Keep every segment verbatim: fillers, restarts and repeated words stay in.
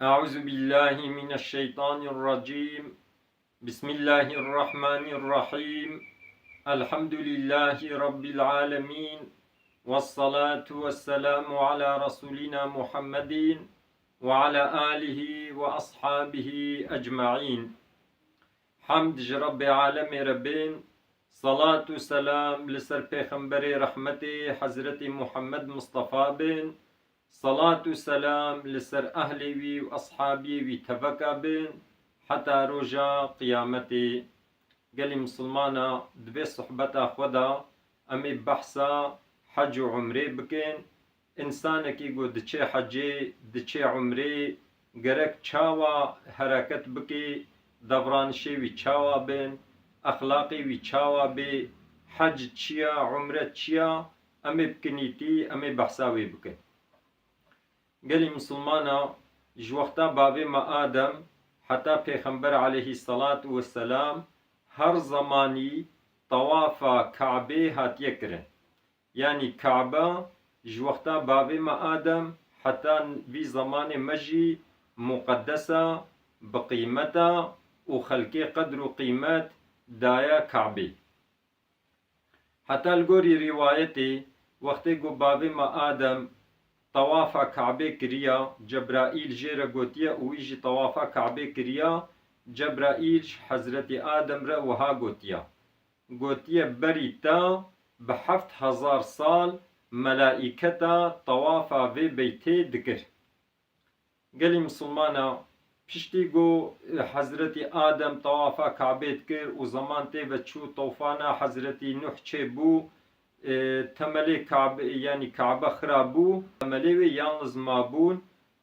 أعوذ بالله من الشيطان الرجيم. بسم الله الرحمن الرحيم. الحمد لله رب العالمين. والصلاة والسلام على رسولنا محمد وعلى آله وأصحابه أجمعين. Hemd ji Rebbê alemê re bên, salat û selam li ser Pêxemberê rehmetê Hezretî Muhammed Mustafa bên, salat û selam li ser ehlê wî û eshabiyê wî teveka bên, heta roja qiyametê. Gelî misilmana, di vê sohbeta xwe de em ê behsa hec û umrê bikin. Însanekî ku diçe hecê, diçe umrê, gerek çawa hereket bike, davranişê wî çawa bin, exlaqê wî çawa bê, hec çi ya, umre çi ya, em ê bi kinîtî, em ê behsa wê bikin. Gelî misilmana, ji wexta bavê me Adem heta Pêxember aleyhî selat û selam her zemanî tawafa Kabê hatiye kirin. Yanî Kabe ji wexta bavê me Adem heta vî zemanê me jî muqeddes e, bi qîmet e û xelkê qedr û qîmet daye Kabê. Heta li gorî rîwayetê, wextê ku bavê me Adem tawafa Kabê kiriya, Cebraîl jê re gotiye û wî jî tawafa Kabê kiriya, Cebraîl ji Hezretî Adem re wiha gotiya. Gotiye, berî te bi heft hezar sal melaîketa tawafa vê beytê dikir. Gelî misilmana, piştî ku, e, Hezretî Adem tawafa Kabê dikir û zeman tê ve çû, tofana Hezretî Nuh çêbû, e, temelê Kabê, yanî Kabe xirab bû, temelê wê yalniz mabûn,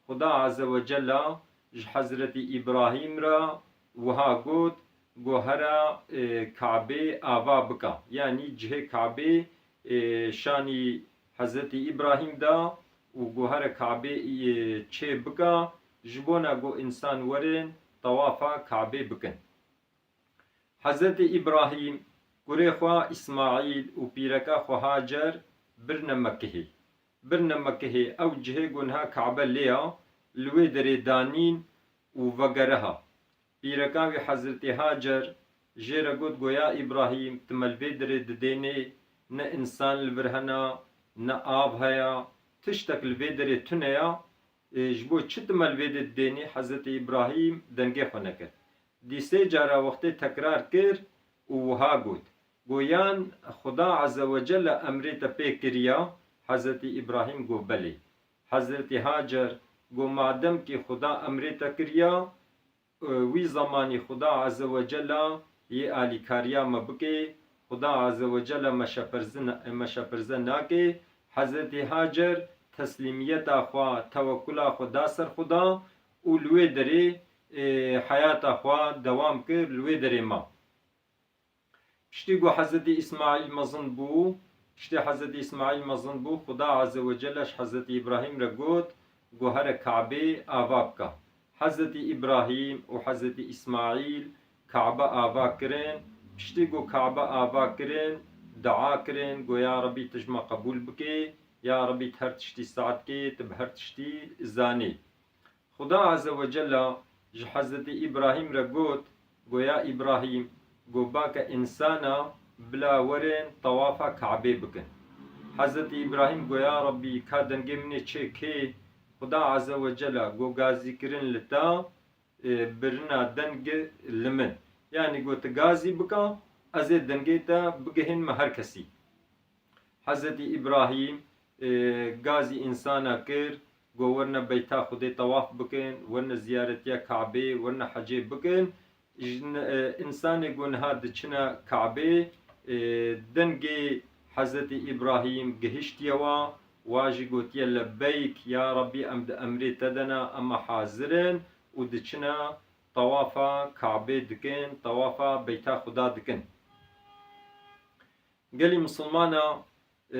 Xuda Azze ve Cella ji Hezretî Îbrahîm re wiha got, go here, e, Kabê ava bika. Yanî cihê Kabê, e, şanî Hezretî Îbrahîm da û go here Kabê, e, çê bika, ji bona go însan werin tawafa Kabê bikin. Hezretî Îbrahîm, kurê xwe Îsmaîl û pîreka xwe Hacer birine Mekihê. Birine Mekihê, ew cihê ku niha Kabe lê ya, li wê derê danîn û vegeriha. Pîreka wî Hezretî Hacer jê re got, go ya Îbrahîm, tu me li vê derê didênê, ne însan li vir hena, ne av heya, tiştek li vê derê tune ya, e, ji bo çi tu me li vê de didênî? Hezretî Îbrahîm dengê xwe nekir. Dîsê cara wextê tekrar kir û wiha got, go yan Xuda Azze ve Celle emrê te pê kiriya? Hezretî Îbrahîm go belê. Hezretî Hacer go, madem kî Xuda emrê te kiriya, e, wî zemanî Xuda Azze ve Cella yê alîkariya me bike, Xuda Azze ve Cella me şepirzin-, me şepirze nake. Hezretî Hacer teslîmiyeta xwe, tewekkula xwe da ser Xuda û li wê derê, e, heyata xwe dewam kir, li wê derê ma. Piştî ku Hezretî Îsmaîl mezin bû, piştî Hezretî Îsmaîl mezin bû, Xuda Azze ve Celle ji Hezretî Îbrahîm re got, go here Kabê ava bike. Hezretî Îbrahîm û Hezretî Îsmaîl Kabe ava kirin. Piştî ku Kabe ava kirin, dua kirin, go ya Rebî tu ji me qebûl bikê, ya Rebî tu her tiştî seh dikê, tu bi her tiştî zanî. Xuda Azze ve Cella ji Hezretî Îbrahîm re got, go ya Îbrahîm, go bake însana bila werin tawafa Kabê bikin. Hezretî Îbrahîm go ya Rebî, ka dengê min ê çê kê? Xuda Azze ve Cella go gazîkirin li te, e, birina deng li min. Yanî go tu gazî bika, ez ê dengê te bigihînme her kesî. Hezretî Îbrahîm, e, gazî însana kir, go werine beyta Xwedê tewaf bikin, werine ziyaretiya Kabê, werine hecê bikin. Ji, e, însanê go niha diçine Kabê, e, dengê Hezretî Îbrahîm gihiştiye wa, wa jî gotiye, lebeyk ya Rebî, em di emrê te de ne, em hazir in û diçine tewafa Kabê dikin, tewafa beyta Xuda dikin. Gelî misilmana, e,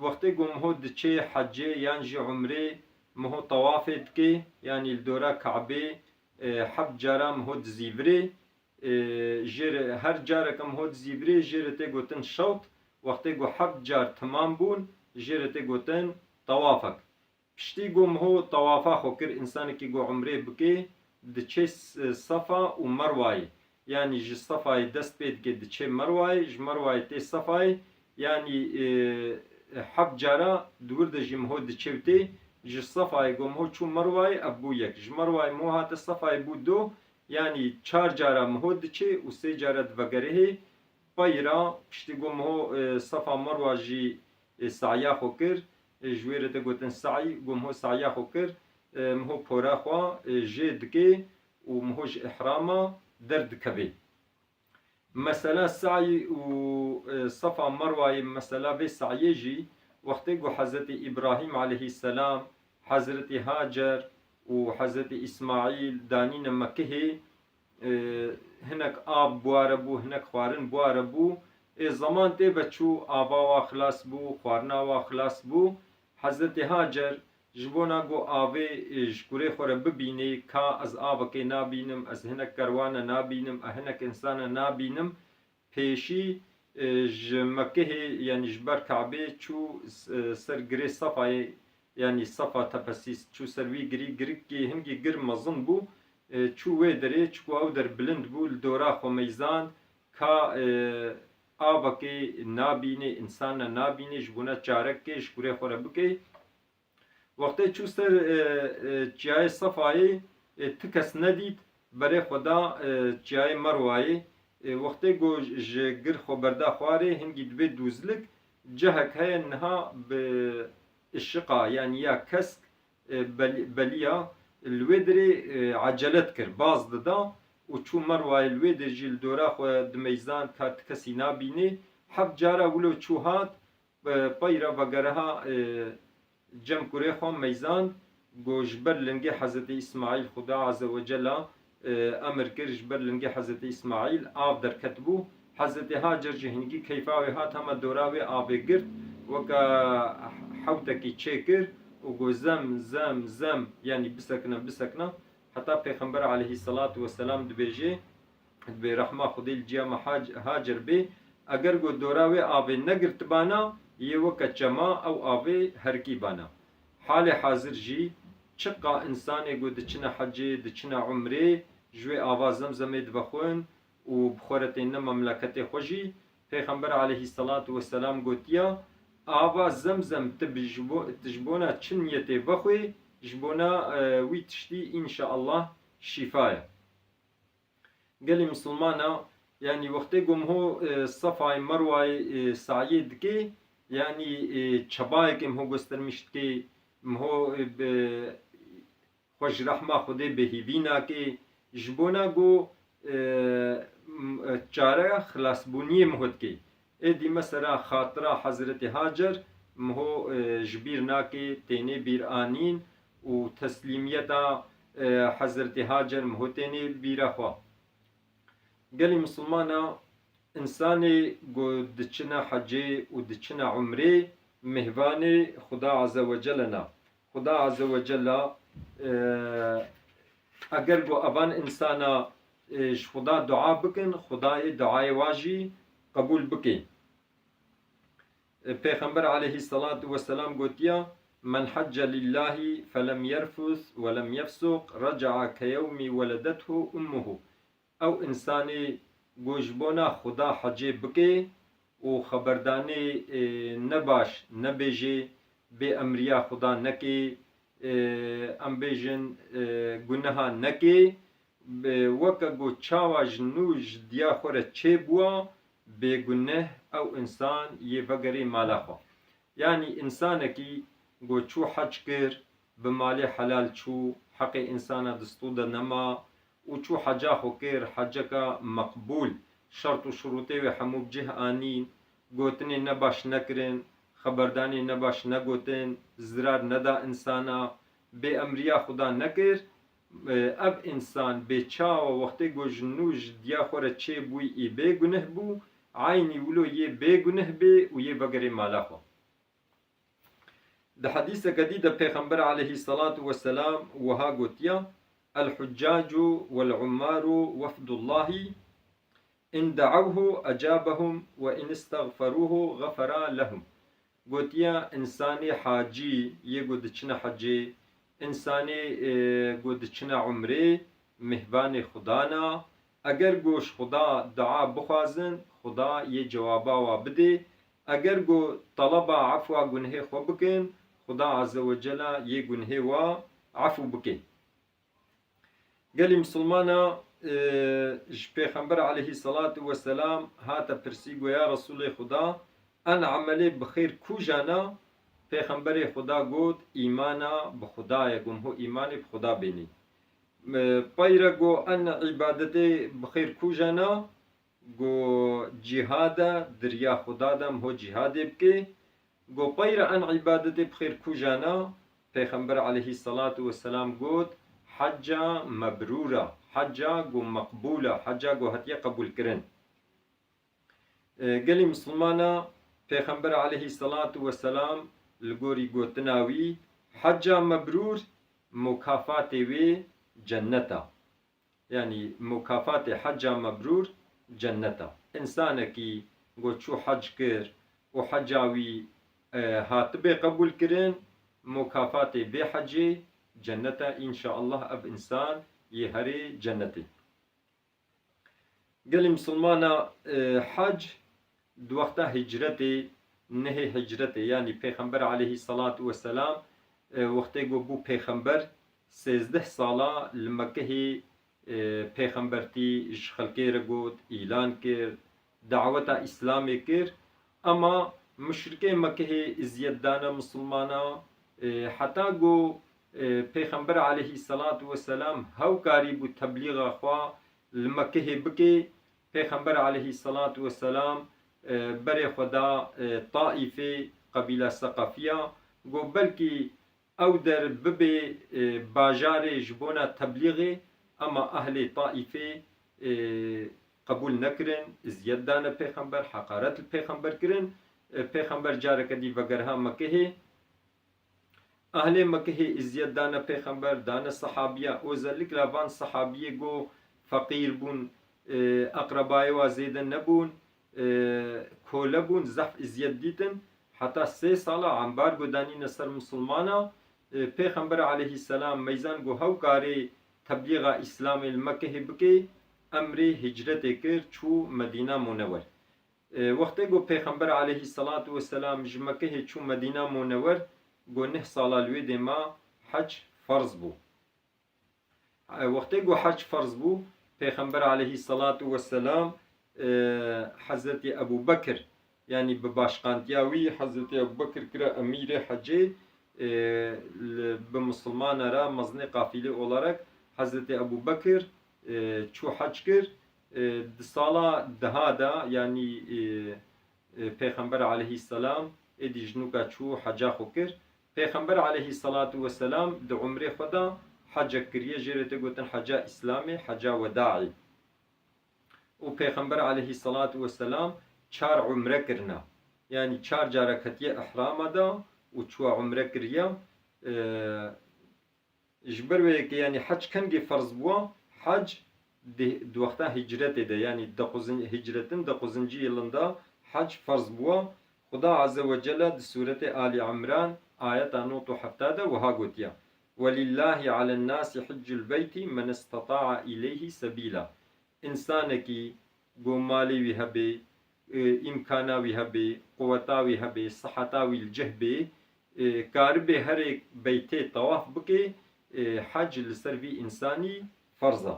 wextê ku miho diçê hecê yan jî umrê, miho tewafê dike, yanî li dora Kabê, e, heft cara miho dizîvirê, e, jê re, her careke miho dizîvirê, jê re tê gotin şewt, wextê ku heft car temam bûn, jê re tê gotin tewafek. Piştî ku miho tawafa xwe kir, însanekî ku umrê bike, diçe s-, Sefa û Merwayê. Yanî ji Sefayê dest pê dike, diçe Merwayê, ji Merwayê tê Sefayê, yanî, e, heft cara di wir de jî miho diçe û tê, ji Sefayê ku miho çû Merwayê, ev bû yek. Ji Merwayê miho hate Sefayê bû du, yanî çar cara miho diçe û sê cara divegerihê. Peyra piştî ku miho, e, Sefa Merwa jî, e, saya xwe kir, e, ji wê re tê gotin sa'y, ku miho saya xwe kir, e, miho pora xwe, e, jê dike û miho ji îhrama derdikeve. Mesela sa'y û, e, Sefa Merwayê, mesela vê sa'yê jî wextê ku Hezretî Îbrahîm aleyhîsselam, Hezretî Hacer û Hezretî Îsmaîl danîne Mekihê, e, hinek av bi wa re bû, hinek xwarin bi wa re bû. Ê zeman tê ve çû, ava wa xilas bû, xwarina wa xilas bû. Hezretî Hacer ji bona ku avê, e, ji kurê xwe re bibînê, ka ez avekê nabînim, ez hinek kerwane nabînim, ez hinek însane nabînim, pêşî, e, ji Mekihê, yanî ji ber Kabê çû, e, ser girê Sefayê, yanî Sefa tepesî, çû ser wî girî, girikê hingî gir mezin bû, e, çû wê derê, çiku ew der bilind bû, li dora xwe meyzand, ka, e, avekê nabînê, însane nabînê, ji bona çarek kê, ji kurê xwe re bikê. Wextê çû ser, e, e, çiyayê Sefayê, e, ti kes nedît, berê xwe da, e, çiyayê Merwayê. E, wextê ku ji gir xwe berda xwarê, hingî dibê dûzlik, cihek heye niha bi işiqa, yanî ya kesk, e, bel-, beliya, li wê dirê, e, ecele dikir, baz dida û çû Merwayê, li wê dirê jî li dora xwe dimeyzand, ka ti kesî nabînê. Heft cara wilo çû hat, e, peyra vegeriha, e, cem kurê xwe meyzand, ku ji ber lingê Hezretî Îsmaîl Xuda Azze ve Cella, e, emir kir, ji ber lingê Hezretî Îsmaîl av derketibû. Hezretî Hacer jî hingî keyfa wê hat, hema dora wê avê girt, weke hewtekî çêkir û got, "Zem, zem, zem, yanî bisekine, bisekine." Heta Pêxember aleyhisselatu vesselam dibêje, dibê rehma Xwedê li ciya me Hac-, Hacer bê, eger ku dora wê avê negirtibana, yê weke çema ew avê herikîbana. Halê hazir jî çiqa însanê ku diçine hecê, diçine umrê, ji wê ava Zemzemê divexwin û bi xwe re têne memleketê xwe jî, Pêxember aleyhisselatu vesselam gotiya, "Ava Zemzem tu bi ji bo-, tu ji bona çi niyetê vexwê, ji bona, e, wî tiştî înşaallah şîfa ye." Gelî misilmana, yanî wextê ku miho, e, Sefayê Merwayê, e, sa'yê dike, yanî, e, çabayekê miho göstermiş dike, miho, e, bi xwe ji rehma Xwedê bêhîvî nake, ji bona ku, e, m-, e, çareya xilasbûniyê miho dike. Êdî mesela xatira Hezretî Hacer miho, e, ji bîr nake, tênê bîr anîn û teslîmiyeta, e, Hezretî Hacer miho tênê bîra xwe. Gelî misilmana, însanê ku diçine hecê û diçine umrê, mêvanê Xuda Azze ve Celle ne. Xuda Azze ve Celle, e, eger ku evan însana, e, ji Xuda dua bikin, Xuda ê duayê wa jî qebûl bike. E, Pêxember aleyhisselatu vesselam gotiya, "Men hecce lillahi felem yerfus ve lem yefsuq, reca'a keyewmi weledethu ummuhu." Ew însanê ku ji bona Xuda hecê bike û xeberdanê, e, nebaş nebêje, bê emriya Xuda neke, e, em bêjin, e, guneha neke, bi-, weke ku çawa ji nû ji diya xwe re çêbûwa, bêguneh ew însan yê vegerê mala xwe. Yanî însanekî ku çû hec kir, bi malê helal çû, heqê însana di stû de nema û çû heca xwe kir, heceka meqbûl, şert û şurûtê wê hemû bi cih anîn, gotinê nebaş nekirin, xeberdanê nebaş negotin, zirar neda însana, bê emriya Xuda nekir, e, ev însan bê çawa wextê ku ji nû ji diya xwe re çêbûyî bê guneh bû, eynî wilo yê bê guneh bê û yê vegerê mala xwe. Di hedîseke dî de Pêxember aleyhisselatu vesselam wiha gotiya, "El-huccacu wel-ummaru wefdullahi, in de'awhu ecabehum ve in istexferuhu xefera lehum." Gotiye, însanê hacî yê ku diçine hecê, însanê, e, ku diçine umrê, mêhvanê Xudan a. Eger ku ji Xuda dua bixwazin, Xuda yê cewaba wa bidê. Eger ku teleba efwa gunehê xwe bikin, Xuda Azze ve Cella yê gunehê wa efû bike. Gelî misilmana, e, ji Pêxember aleyhî selatu weselam hate pirsî, got, ya Resûlê Xuda, en emelê bi xêr kûjan a? Pêxemberê Xuda got, îmana bi Xuda ye, got, ho îmanê bi Xuda bênî. E, peyre got, en îbadetê bi xêr kûjan a? Got, cîhad e, di riya Xuda de, ho cîhadê bike. Got, peyre en îbadetê bi xêr kûjan a? Pêxember aleyhî selatu weselam got, hecca mebrûr a, hecca ku meqbûl a, hecca ku hatiye qebûlkirin. E, gelî misilmana, Pêxember aleyhî selatu weselam li gorî gotina wî, hecca mebrûr, mukafatê wê cennet a. Yanî mukafatê hecca mebrûr cennet a. Însanekî ku çû hec kir û heca wî, e, hatibe qebûlkirin, mukafatê vê hecê cennet e. Înşaallah ev însan yê herê cennetê. Gelî misilmana, e, hec di wexta hicretê, nehê hicretê, yanî Pêxember aleyhî selatu weselam, e, wextê ku bû pêxember, sêzdeh sala li Mekehê, e, pêxembertî ji xelkê re got, îlan kir, daweta Îslamê kir. Ema muşrikê Mekehê eziyet dane misilmana, e, heta ku, e, Pêxember aleyhî selatu weselam hew karîbû teblîxa xwe li Mekehê bike, Pêxember aleyhî selatu weselam, e, berê xwe da, e, Taîfê, qebîla Seqafiya, got belkî ew der bibe, e, bajarê ji bona teblîxê, ema ehlê Taîfê, e, qebûl nekirin, eziyet dane pêxember, heqaret li pêxember kirin. E, pêxember careke dî vegeriha Mekehê. Ehlê Mekehê eziyet dane pêxember, dane sehabiya. Özellikle van sehabiyê ku feqîr bûn, e, eqrebayê wa zêde nebûn, e, kole bûn, zehf eziyet dîtin. Heta sê sala ambargo danîne ser misilmana. E, Pêxember aleyhî selam meyzan ku hew karê teblîxa Îslamê li Mekehê bike, emrê hicretê kir, çû Medîna Munewer. E, wextê ku Pêxember aleyhî selatu weselam ji Mekehê çû Medîna Munewer, ku neh sala li wê dêma hec ferz bû. E, wextê ku hec ferz bû, Pêxember aleyhî selatu weselam, e, Hezretî Ebû Bekir, yanî bi başqantiya wî, Hezretî Ebû Bekir kire emîrê hecê, e, li, bi misilmana re mezinê qafîlê olarak Hezretî Ebû Bekir, e, çû hec kir. E, di sala deha de, yanî, e, e, Pêxember aleyhî selam êdî ji nûka çû heca xwe kir. Pêxember aleyhî selatu weselam di umrê xwe de hecek kiriye, jê re tê gotin heca Îslamê, heca wedaî. Û Pêxember aleyhî selatu weselam çar umre kirine. Yanî çar cara ketiye ihrama de û çûwa umre kiriye. E, Ji ber wê yekê, yanî hec kengê ferz bûwa? Hec di, di wexta hicretê de, yanî dequzin-, hicretin dequzincî yilin de hec ferz bûwa. Xuda Azze ve Celle di Sûretê Alî Imran ayeta nod û hefta de wiha gotiye, "Welillâhi alennâsi hiccul beyti men isteta'a ileyhi sebîla." Însanekî ku malê wî hebe, e, îmkana wî hebe, quweta wî hebe, siheta wî li cih be, e, karibe herê beytê tewaf bike, e, hec li ser vî însanî ferz e.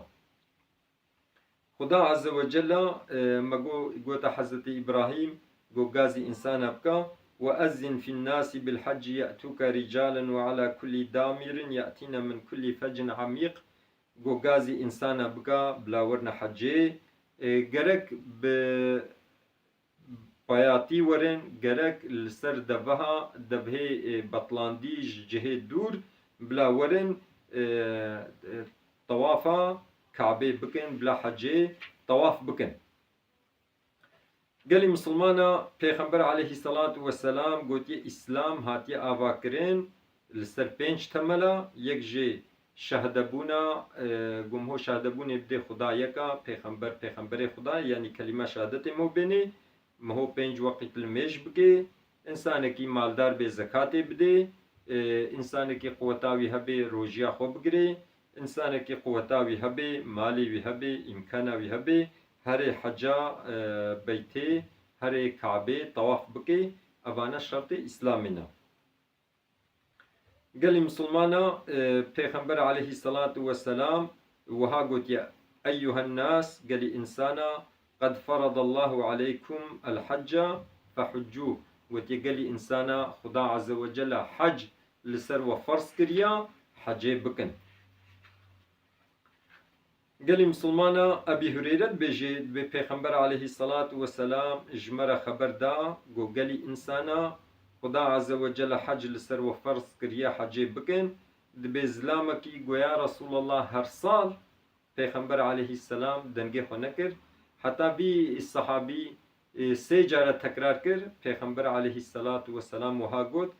Xuda Azze ve Celle, e, me go-, gote Hezretî Îbrahîm, go gazî însana bike, "Ve ezzin fin nasi bil hecci ye'tuke ricalen ve ala kulli damirin ye'tîne min kulli fecin amîq." Go gazî însana bika bila werine hecê, e, gerek bi payatî werin, gerek li ser deveha, devhê, e, betlandî ji cihê dûr bila werin, e, e, tewafa Kabê bikin, bila hecê tewaf bikin. Gelî misilmana, Pêxember aleyhî selatu weselam gotiye, Îslam hatiye avakirin li ser pênc temela, yek jê şehedebûna, e, ku miho şehedebûnê bidê Xuda yek a, Pêxember, Pêxemberê Xuda, yanî kelîma şehadetê miho bênê, miho pênc weqît limêj bikê, Însanekî maldar bê zekatê bidê, e, însanekî quweta wî hebê rojiya xwe bigirê, însanekî quweta wî hebê, malê wî hebê, îmkana wî hebê, herê heca, e, beytê, herê Kabê tawaf bikê, evane şertê Îslamê ne. Gelî misilmana, e, Pêxember aleyhisselatu vesselam wiha gotiye, "Eyyuhen nas, gelî însana, qed feradallahu aleykum el hecca fehuccû." Gotiye, "Gelî însana, Xuda Azze ve Celle hec li ser we ferz kiriya, hecê bikin." Gelî misilmana, Ebî Hureyre dibêje, dibê Pêxember aleyhisselatu vesselam ji me re xeber da, got, "Gelî însana, Xuda Azze ve Celle hec li ser we ferz kiriye, hecê bikin." Dibê zilamekî got, "Ya Resulallah, her sal?" Pêxember aleyhisselam dengê xwe nekir. Heta vî sehabî, e, sê care tekrar kir, Pêxember aleyhisselatu vesselam wiha got,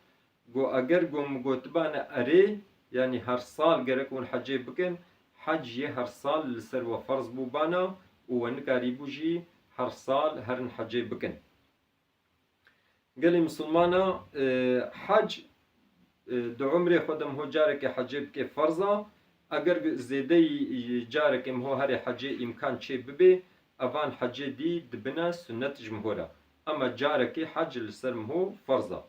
Got, eger got min gotibane erê, yanî her sal gerek hûn hecê bikin, hec yê her sal li ser we ferz bûbana û we nikarîbû jî her sal herin hecê bikin. Gelê misilmana, e, hec, e, di umrê xwe de miho carekê hecê bike ferz a, eger zêdeyî carekê miho herê hecê îmkan çê bibê, evan hecê dî dibine sunnet ji miho re. Ema carekê hec li ser miho ferz a.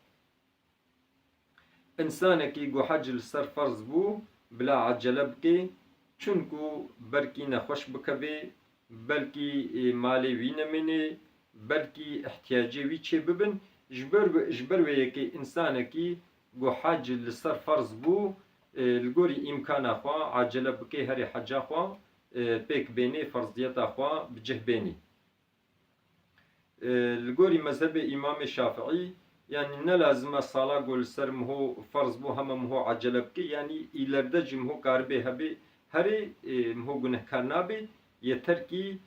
Însanekî ku hec li ser ferz bû, bila ecele bike, çunku belkî nexweş bikevê, belkî, e, malê wî nemênê, belkî ihtiyacê wî çê bibin. Ji ber, ji ber wê yekê însanekî ku hec li ser ferz bû, e, li gorî îmkana xwe ecele bike, herê heca xwe, e, pêk bênê, ferziyeta xwe bi cih bênê. E, li gorî mezhebê Îmamê Şafiî, yanî ne lazim e sala ku li ser miho ferz bû hema miho ecele bike, yanî îlerde jî miho karibê hebê herê, e, miho gunehkar nabê, yeter kî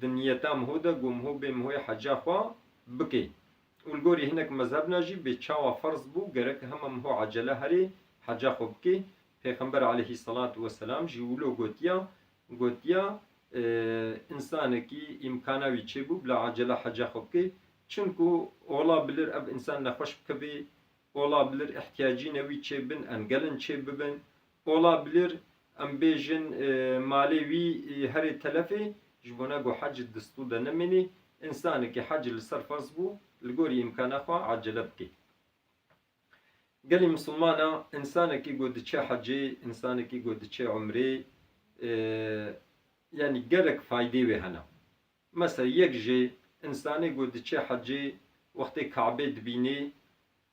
di niyeta miho de ku miho bê mihoyê heca xwe bike. Û li gorî hinek mezhebna jî bê çawa ferz bû, gerek hema miho ecele herê heca xwe bike. Pêxember aleyhisselatu vesselam jî wilo gotiya, gotiya, e, însanekî îmkana wî çêbû bila ecele heca xwe bike. Çunku ola bilir ev însan nexweş bikevê, ola bilir ihtiyacîne wî çêbin, engelin çêbibin, ola bilir em bêjin, e, malê wî, e, herê telefê, ji bona ku hec distû de nemênî, însanekî hec li ser ferz bû, li gorî îmkana xwe ecele bike. Gelî misilmana, însanekî ku diçe hecê, însanekî ku diçe umrê, e, yanî gerek faydê wê hene. Mesela yek jê, însanê ku diçe hecê, wextê Kabê dibînê,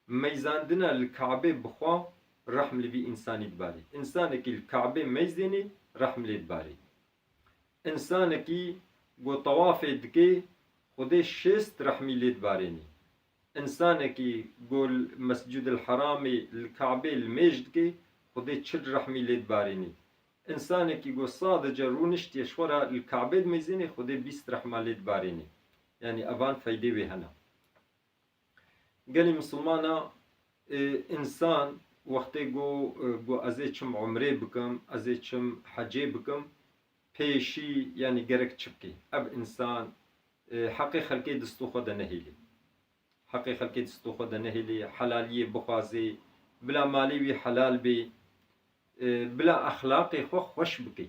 meyzandina li Kabê bixwe rehm li vî însanî dibarê. Însanekî li Kabê meyzênê, rehm lê dibarê. Însanekî ku tawafê dike, Xwedê şêst rehmî lê dibarênê. Însanekî ku li Mescîdil Heramê li Kabê limêj dike, Xwedê çil rehmî lê dibarênê. Însanekî ku sadece rûniştiye ji xwe re li Kabê dimeyzênê, Xwedê bîst rehma lê dibarênê. Yanî evan feydê wê hene. Gelî misilmana, e, însan wextê got, e, got, "Ez ê çim umrê bikim, ez ê çim hecê bikim", pêşî, yanî gerek çi bike? Ev însan, e, heqê xelkê distû xwe de nehêlê. Heqê xelkê distû xwe de nehêlê, helaliyê bixwazê, bila malê wî helal bê, e, bila exlaqê xwe xweş bike.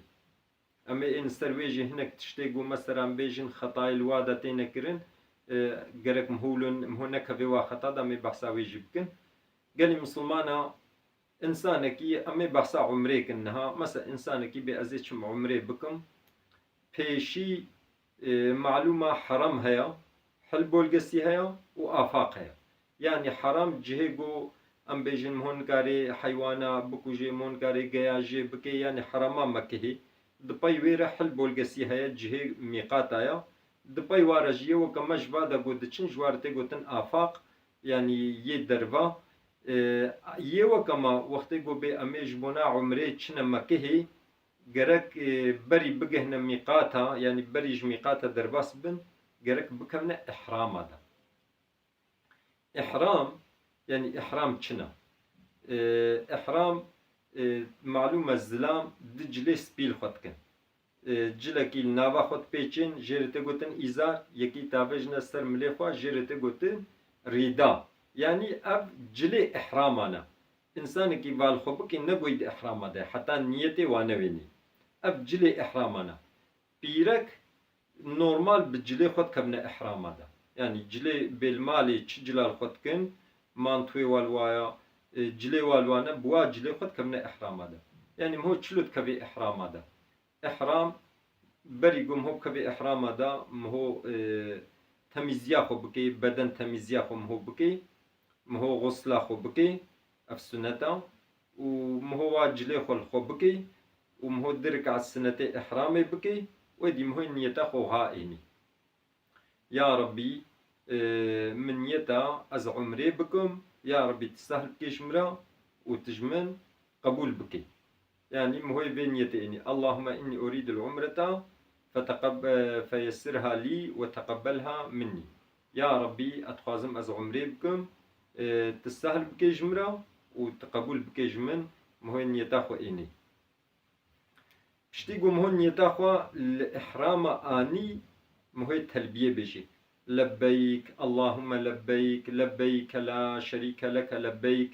Em ê ên ser wê jî hinek tiştê ku mesela em bêjin xetayê li wa de têne kirin, e, gerek mihûlin, miho nekeve wa xeta de em ê behsa wê jî bikin. Gelî misilmana, însanekî, em ê behsa umrê kin niha. Mesela însanekî bê ez ê çim umrê bikim. Pêşî, e, malûma herem heye, hil bolgesî heye û afaq heye. Yanî heram cihê ku em bêjin, miho nikarê heywana bikujê, miho nikarê geya jê bike, yanî herema Mekihê. Di pey wê re hil bolgesî heye, cihê mîqata ya. Di pey wa re jî yê weke me ji va de ku diçin, ji wa re tê gotin afaq, yanî yê derva. E, yê weke me wextê ku bê em ê ji bona umrê çine Mekihê, gerek, e, berî bigihne mîqata, yanî berî ji mîqata derbas bin, gerek bikevne îhrama de. Îhram, yanî îhram çi ne? E, îhram, e, malûm e zilam di cilê spî li xwe dikin. E, cilekî li nava xwe dipêçin, jê re tê gotin îzar, yekî tavêjine ser milê xwe, jê re tê gotin rîda. Yanî ev cilê ihraman e. Însanekî va li xwe bikê ne goyî di ihrama de, heta niyetê wa newênî. Ev cilê ihraman e. Pîrek normal bi cilê xwe dikevine ihrama de. Yanî cilê bêlmalê çi cila li xwe dikin, mantûyê wa li waya, e, cilê wa li wane, bi wa cilê xwe dikevine ihrama de. Yanî miho çilo dikevê ihrama de. Ihram, berî ku miho bikevê ihrama de, miho, e, temîziya xwe bikê, beden temîziya xwe miho bikê, miho xusla xwe bikê, ev sunet e, û miho wa cilê xwe li xwe bikê, û miho du rik'et sunetê ihramê bikê, wê dî miho niyeta xwe wiha ênî. Ya Rabbî, e, min niyeta ez umrê bikim, ya Rabbî tu sehl bikê ji min re û tu ji min qebûl bikê. Yanî mihoyê vê niyetê ênî. Allahümme inni uridul umreta feteqeb-, e, feyessirha li ve teqebbelha minni. Ya Rabbî, ez dixwazim ez umrê bikim, e, tu sehl bikê ji min re û tu qebûl bikê ji min, mihoyê niyeta xwe ênî. Piştî ku miho niyeta xwe li ihrama anî, mihoyê telbiyê bêjî. Lebbeyk, Allahümme lebbeyk, lebbeyke la şerîke leke lebbeyk,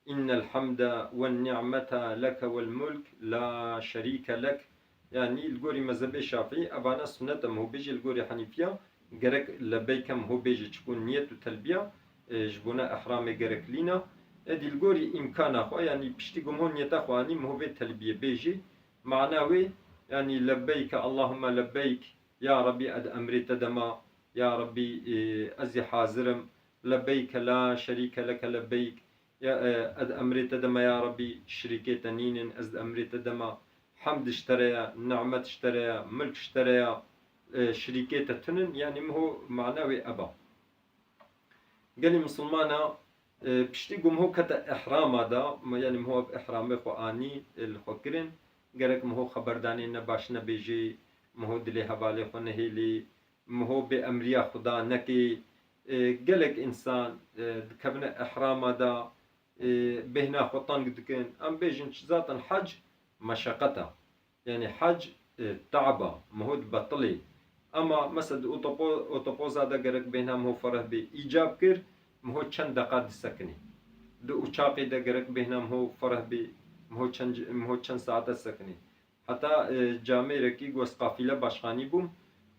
innel hamde wen ni'mete leke wel mulk la şerîke lek. Yanî li gorî mezhebê Şafîî evana sunet e miho bêjî, li gorî Henîfiya gerek lebeyke miho bêjî, çiku niyet û telbiya, e, ji bona ihramê gereklî ne. Êdî li gorî îmkana xwe, yanî piştî ku miho niyeta xwe anî, miho vê telbiyê bêjî. Mana wê, yanî lebbeyke Allahümme lebbeyk, ya Rabbî ez emrê te dema, ya Rabbî, e, ez ê hazir im, lebbeyke la şerîke leke lebbeyk, ya, e, ez emrê te dema ya Rabbî, şirîkê te nînin, ez di emrê te dema, hemd ji te re ye, nimet ji te re ye, milk ji te re ye, e, şirîkê te tunin, yanî miho mana wê eba. Gelî misilmana, e, piştî ku miho kete ihrama da, mi-, yanî miho ev ihramê xwe anî, e, li xwe kirin, gerek miho xeberdanê ne baş nebêjê, miho dilê hevalê xwe nehêlê, miho bê emriya Xuda nekê. E, gelek însan, e, dikevine ihrama da, e, bêhna xwe teng dikin. Em bêjin zaten hec meşeqet e. Yanî hec, e, te'b e, miho dibetilê. Ema mesela di otopo-, otopoza de gerek bêhna miho fereh bê, îcab kir, miho çend deqa disekinê. Di uçaqê de gerek bêhna miho fereh bê, miho çend, miho çend saete sekinê. Heta, e, camêrekî got ez qafîle başqanî bûm,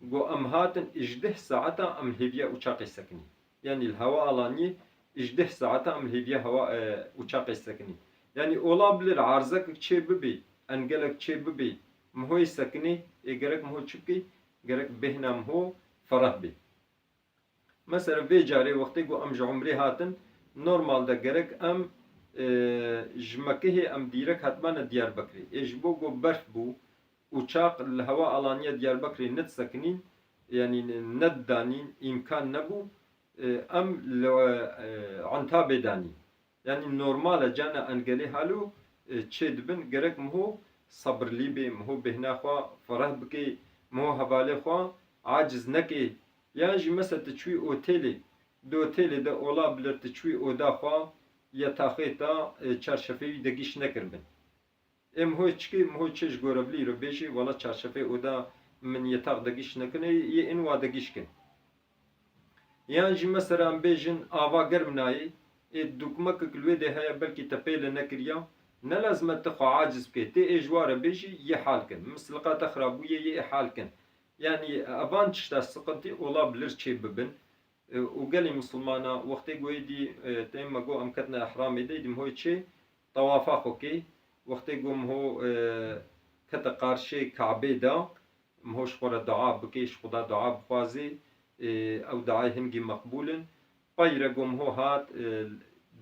got em hatin îjdeh saeta em hêviya uçaqê sekinî. Yanî li hewa alaniyê îjdeh saeta em li hêviya hewa, e, uçaqê sekinî. Yanî ola bilir erzekek çê bibê, engelek çê bibê, mihoyê sekinê, ê gerek miho çi bikê? Gerek bêhna miho fereh bê. Mesela vê carê wextê ku em ji umrê hatin, normal de gerek em, e, ji Mekehê em dîrek hatibane Diyarbekirê. Ê ji bo ku berf bû, uçaq li hewa alaniya Diyarbekirê nedisekinîn, yanî nedidanîn, îmkan nebû, e, em li, e, Entabê danîn. Yanî normal e, cana engelê halo, e, çê dibin, gerek miho sebirlî bê, miho bêhna xwe fereh bikê, miho hevalê xwe aciz nekê. Yan jî mesela tu çûyî otêlê, di otêlê de ola bilir tu çûyî oda xwe, yetaxê te, e, çarşefê wî degîş nekiribin. Ê miho çikê, miho çê ji gorevlî re bêjê, wela çarşefê oda min yetaq degîş nekine, yê ên wa degîş kin. Yan jî mesela em bêjin ava germ nayê, ê dûkmekek li wê dê heye, belkî te pê li nekiriya, ne lazim e tu xwe aciz bikê, tê ê ji wa re bêjî yê hal kin. Mislika te xirab bûye, yê ê hal kin. Yanî evan tişta siqintî ola bilir çê bibin. E, û gelî misilmana wextê ku êdî, e, tê me got em ketine ihramê de, êdî miho çê tewafa xwe kê. Wextê ku miho, e, kete qarşê Kabê de, miho ji xwe re dua bikê, ji Xuda dua bixwazê, e, ew duayê hingî meqbûl in. Pey re ku miho hat, e,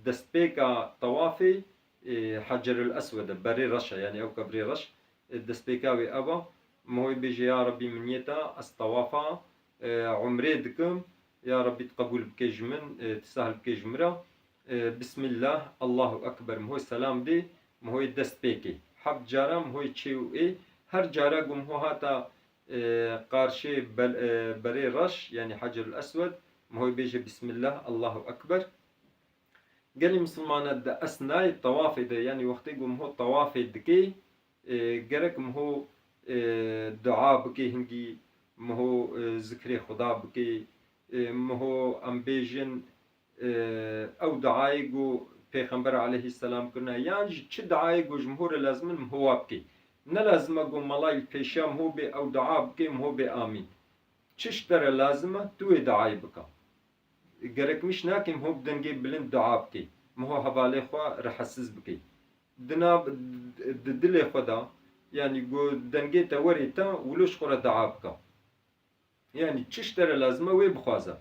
destpêka tewafê, e, Hecerul Eswed e, berê reş e, yanî ew kevirê reş, e, destpêka wê ev e. Mihoyê bêje, ya Rebî, min niyeta ez tewafa, e, umrê dikim, ya Rebî, tu qebûl bike ji min, e, tu sahl bike ji min re. E, Bismillah, Allahu Ekber, mihoyê selam dê, mihoyê dest pê kê. Heft cara mihoyê çê û ê, her cara ku miho hata, e, qarşê bel-, e, berê reş, yanî Hecerul Eswed, mihoyê bêje, Bismillah, Allahu Ekber. Gelî misilmana di esnayê tewafê de, yanî wextê ku miho tewafê dikê, e, gerek miho, e, dua bikê hingî, miho, e, zikrê Xuda bikê, e, miho em bêjin, e, ew duayê ku Pêxember aleyhisselam kirine, yan jî çi duayê ku ji miho re lazim in, miho wa bikê. Ne lazim e ku melayî li pêşiya miho bê, ew dua bikê, miho bê amîn. Çi ji te re lazim e, tu wê duayê bike. Gerekmiş nake miho bi dengê bilind dua bikê. Miho hevalê xwe rehetsiz bikê. Dina, di dilê xwe de, yanî ku dengê te werê te, wilo ji xwe re dua bike. Yanî çi ji te re lazim e, wê bixwaze.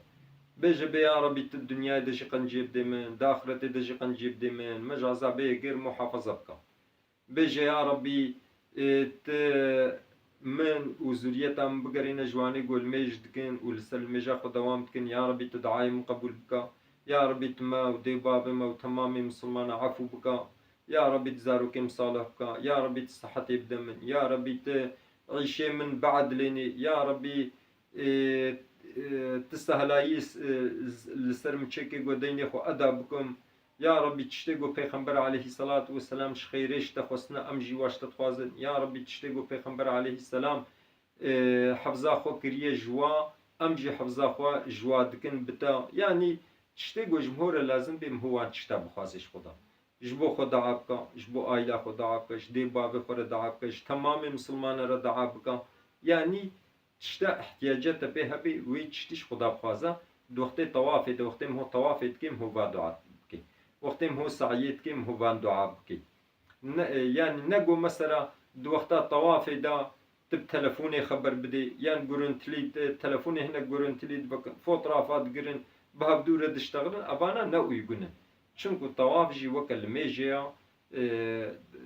Bêje bê, ya Rebî, tu di dinyayê de jî qenciyê bidê min, di axretê de jî qenciyê bidê min, me ji ezabê yê gêr muhafaza bike. Bêje, ya Rebî, e, tu min û zuriyeta min bigerîne ji wanê ku limêj dikin û li ser limêja xwe dewam dikin. Ya Rebî, tu duayê min qebûl bike. Ya Rebî, tu me û dê û bavê me û temamê misilmana efû bike. Ya Rebî, tu zarokê min salih bike. Ya Rebî, tu sihetê bide min. Ya Rebî, tu îşê min biedilênî. Ya Rebî, e, e, tu sehlayî, e, z-, li ser min çêkê ku deynê xwe eda bikim. Ya Rebî, tiştê ku Pêxember aleyhisselatu vesselam ji xêrê ji te xwestine, em jî wa ji te dixwazin. Ya Rebî, tiştê ku Pêxember aleyhisselam, e, hefza xwe kiriye ji wa, em jî hefza xwe ji wa dikin, bi te. Yanî tiştê ku ji miho re lazim bê, miho wan tişta bixwaze ji Xuda. Ji bo xwe dua bike, ji bo aîla xwe dua bike, ji dê bavê xwe re dua bike, ji temamê misilmana re dua bike. Yanî tişta ihtiyaca te pê hebe, wê tiştî ji Xuda bixwaze. Di wextê tawafê de, wextê miho tawafê dike, miho va dua bike. Wextê miho seyê dike, miho van dua bike. Ne, e, yanî ne go mesela di wexta tawafê de tu bi telefonê xeber bidê, yan görüntülî, e, telefonê hinek görüntülî dibikin, fotoğrafa digirin, bi hevdû re diştexilin, evana ne uygun in. Çinku tawaf jî weke limêjê ya, e,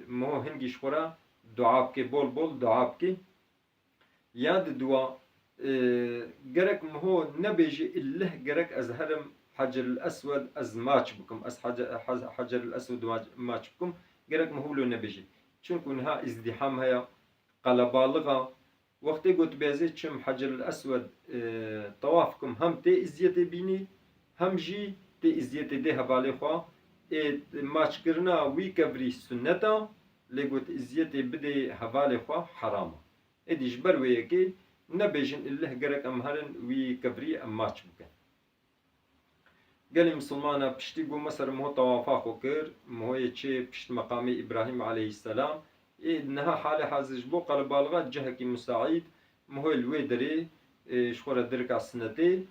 miho hingî ji xwe re dua bike, bol bol dua bike. Ya di dua, e, gerek miho nebêje, illeh gerek ez herim Heceril Eswed ez maç bikim, ez Hece-, Hec-, Heceril Eswed maç, maç bikim, gerek miho wilo nebêje. Çunku niha îzdîham heye, qelebalix e. Wextê got bê ez ê çim Heceril Eswed, e, tawaf bikim, hem tê îziyetê bînî, hem jî tê îziyetê dê hevalê xwe. Ê maçkirina wî kevirî sunnet e, lê got îziyetê bidê hevalê xwe heram e. Êdî ji ber wê yekê nebêjin illeh gerek em herin wî kevirî em maç bikin. Gelî misilmana piştî ku mesela miho tawafa xwe kir, mihoyê çê pişt meqamê Îbrahîm aleyhisselam, ê niha halê hazir ji bo qelebalixa cihekî musaîd, mihoyê li wê derê, ê, ji xwe re dirika sinetê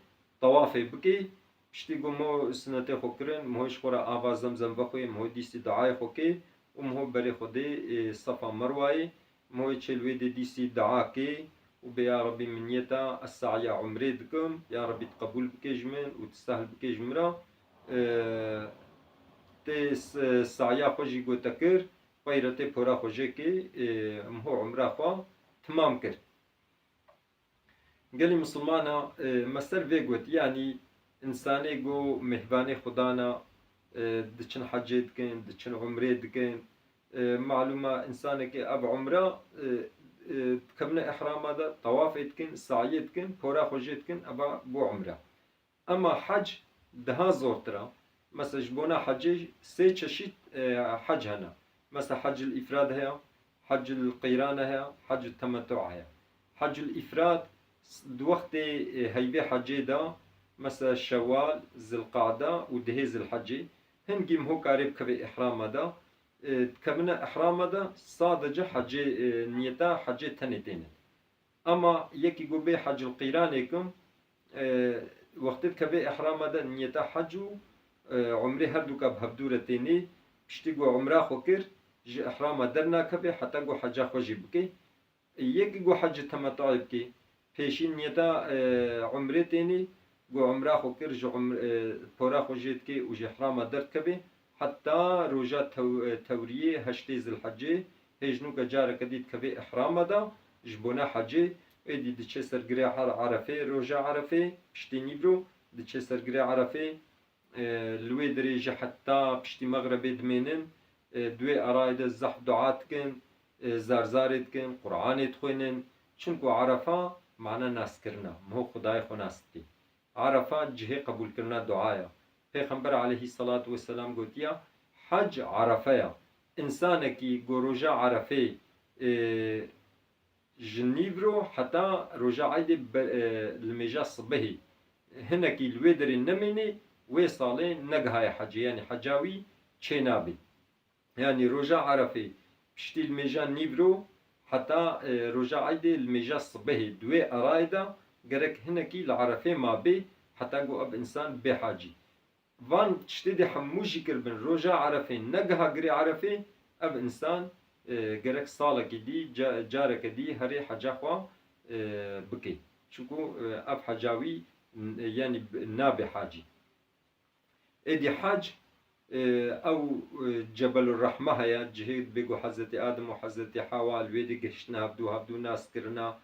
tawafê bikê. Piştî ku miho sinetê xwe kirin, miho ji xwe re ava Zemzem vexwê, miho dîsî duayê xwe kê û miho berê xwe dê, ê, Sefa Merwayê. Miho çê li wê dê dîsî dua kê û bê, ya Rebî, min niyeta ez saya umrê dikim, ya Rebî, tu qebûl bikê ji min û tu sehl bikê ji min re. Ê, tê s-, saya xwe jî ku te kir, peyre tê pora xwe jê kê, ê, miho umra xwe timam kir. Gelî misilmana, e, me ser vê got, yanî însanê ku mêhvanê Xudan e, e, diçin hecê dikin, diçin umrê dikin, e, malûm e, însanekê ev umra, e, e, dikevine îhrama de, tawafê dikin, sayê dikin, pora xwe jê dikin, eva bû umra. Ema hec daha zortir e. Mesela ji bona hecê sê çeşît, e, hec hene. Mesela hecil îfrad heye, hecil qîran heye, hecil temettu heye. Hecil îfrad s-, di wextê, e, heyvê hecê de, mesela Şewal, Zilqada û dihê Zilhecê, hingî miho karê bikeve îhrama de, e, dikevine îhrama de sadece hecê, e, niyeta hecê tenê têne. Ema yekî ku bê hecil qîranê kim, e, wextê dikeve îhrama de niyeta hec û, e, umrê herduka bi hevdû re tênê, piştî ku umra xwe kir, ji îhrama dernakeve heta ku heca xwe jî bike. Yekî ku hecî temetuê bike, pêşî niyeta, e, umrê tênê, ku umra xwe kir, ji umr-, e, pora xwe jê dike û ji îhrama derdikeve, heta roja tew-, e, tewriyê heştê Zilhecê, hêj nûke careke dî dikeve îhrama de, ji bona hecê, êdî diçe ser girê Are-, Erefê, roja Erefê, piştî nîvro, diçe ser girê Erefê, e, li wê derê jî heta piştî mexrebê dimênin, e, di wê erayê de zehf dua dikin, e, zarzarê dikin, Quranê dixwînin. Çimku Erefa mane naskirina, miho Xwedayê xwe nas dikî. Erefa cihê qebûlkirina duaya. Pêxember aleyhisselatu vesselam gotiya, hec Erefe ya. Însanekî ku roja Erefê, e, ji nîvro heta roja Eydê be-, e, li mêja sibehê hinekî li wê derê nemênê, wê salê negihaye hecê, yanî heca wî çênabê. Yanî roja Erefê piştî li mêja nîvro heta, e, roja Eydê li mêja sibehê di wê erayê de gerek hinekî li Erefê mabê heta ku ev însan bê hecî. Van tiştê dê hemû jî kiribin, roja Erefê negiha girê Erefê, ev însan, e, gerek salekî dî, ca-, careke dî herê heca xwe, e, bike. Çunku, e, ev heca wî, n-, yanî b-, nabe hacî. Êdî hac, e, ew, e, Cebelur Rehme heye, cihê dibê ku Hezretî Adem û Hezretî Hewa li wê dê gihiştine hevdû, hevdû nas kirina,